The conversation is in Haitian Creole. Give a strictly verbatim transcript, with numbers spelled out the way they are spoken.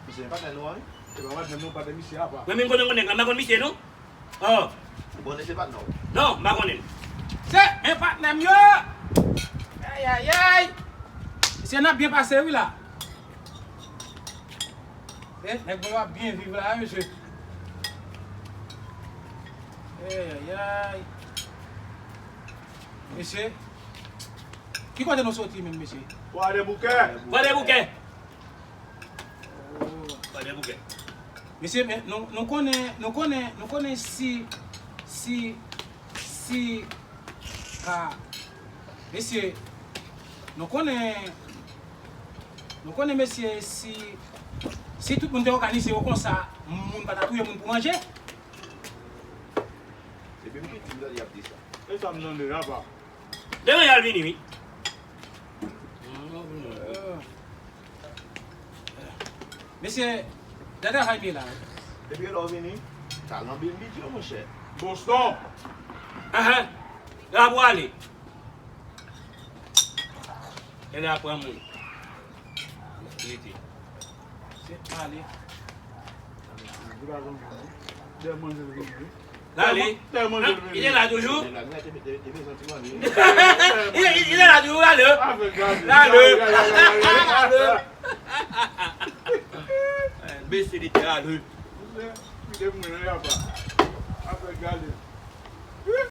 Misye se patnè nou an, wi. Se pa patnè nou, patnè misye apa. Mwen menm konnen konnen, m pa konn misye non. Oh. Ou konnen se patnè w? Non, m pa konnen. Se, men patnè m yo! Ay, ay, ay! Misye, n ap byen pase wi la. Eh, nèg mwen yo ap byen viv la, wi, mesye. Ay, ay, ay. Mesye, ki kote nou soti menm, mesye? Bwa de Boukè. Bwa de Boukè. Oh. Bwa de Boukè. Mesye, men nou, nou konnen, nou konnen, nou konnen si, si, si, ah, mesye, nou konnen, nou konnen, mesye, si, si tout moun te òganize yo konsa, moun pa ta touye moun pou manje. Depi m piti, m tande y ap di sa. E sa m tande, apa. Demen y al vini, wi. Mesye, gade travay m ye la. Depi lè w vini, talan byen bidye, monchè. Boston! Ahan. La pou ale. Gade aprann moun. Rete. Se ale. Lale. Li te la toujou. Li te la toujou, lale. Lale. Mesye, li te lale.